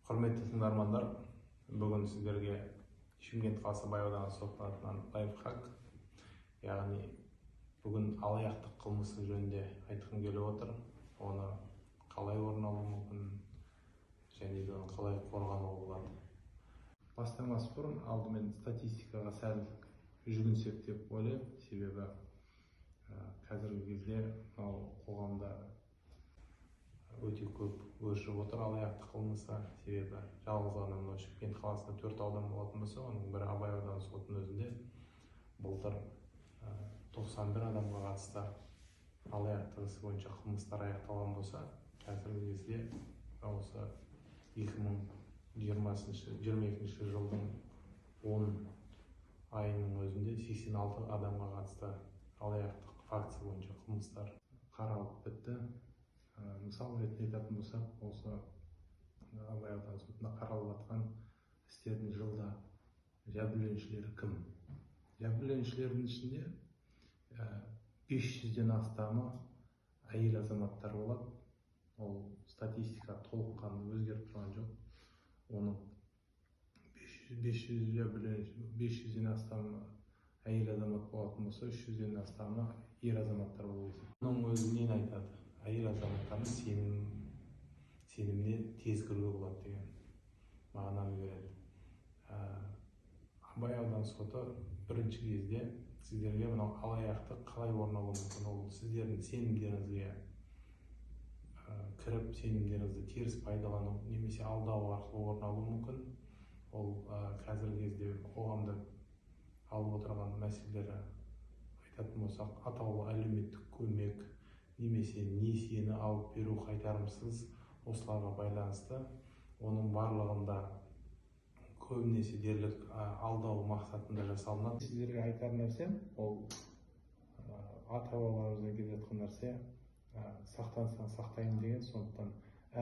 Құрметті тыңдармандар, бүгін сіздерге Шымкент қаласы Абай ауданы сотының атынан лайфхак, яғни бүгін алаяқтық қылмысы жөнінде айтқым келіп отыр. Оны қалай орын алу мүмкін және де оны қалай қорғануға болады. Бастамас бұрын алдымен статистикаға сәл жүгінсек деп ойлаймын, себебі қазіргі кезде мынау қоғамда өте көп өршіп отыр алаяқтық қылмысы. Себебі жалғыз ғана мынау Шымкент қаласында 4 аудан болатын болса, оның бірі Абай ауданы сотының өзінде былтыр 91 адамға қатысты алаяқтық ісі бойынша қылмыстар аяқталған болса, қазіргі кезде осы 2022 жылдың 10 айының өзінде 86 адамға қатысты алаяқтық фактісі бойынша қылмыстар қаралып бітті. Мысал ретінде айтатын болсақ, осы Абай ауданы сотында қаралып жатқан істердің жылда жәбірленушілері кім? Жәбірленушілердің ішінде 500-ден астамы әйел азаматтар болады. Ол статистика толыққанды өзгеріп тұрған жоқ. Оның 500-ден астамы әйел азамат болатын болса, 300-ден астамы ер азаматтар болып есептеледі. Оның өзі нені айтады? Әйел азаматтардың сеніміне тез кіруге болады деген мағынаны береді. Абай ауданы соты бірінші кезде сіздерге мынау алаяқтық қалай орын алуы мүмкін, ол сіздердің сенімдеріңізге кіріп, сенімдеріңізді теріс пайдалану немесе алдау арқылы орын алуы мүмкін. Ол қазіргі кезде қоғамда алып отырған мәселелері айтатын болсақ, атаулы әлеуметтік көмек немесе несиені алып беру қайтарымсыз, осыларға байланысты. Оның барлығында көбінесе дерлік алдау мақсатында жасалынады. Сіздерге айтар нәрсем, ол ата-бабаларымыздан келе жатқан нәрсе, сақтансаң сақтаймын деген. Сондықтан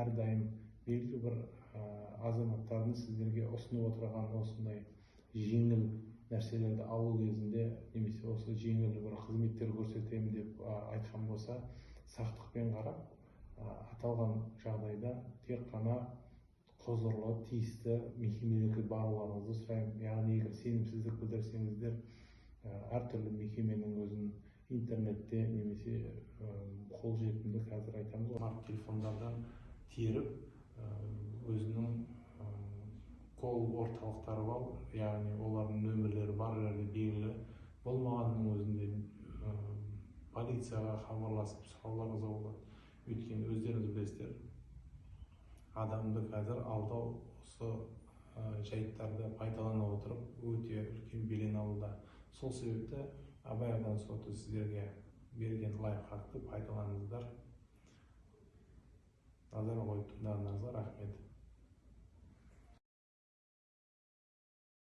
әрдайым белгілі бір азаматтардың сіздерге ұсынып отырған осындай жеңіл нәрселерді алу кезінде немесе осы жеңіл бір қызметтер көрсетемін деп айтқан болса, сақтықпен қарап, аталған жағдайда тек қана құзырлы тиісті мекемелерге баруларыңызды сұраймын. Яғни егер сенімсіздік білдірсеңіздер, әртүрлі мекеменің өзін интернетте немесе қолжетімді, қазір айтамыз ғой, смарт телефондардан теріп, өзінің кол орталықтары бар, яғни олардың нөмірлері бар жерде белгілі болмағанның өзінде полицияға хабарласып сұрауларыңызға болады. Өйткені өздеріңіз білесіздер, адамды қазір алдау осы жайттарды пайдалана отырып өте үлкен белең алуда. Сол себепті Абай ауданы соты сіздерге берген лайфхакты пайдаланыңыздар. Назар қойып тыңдағандарыңызға рахмет.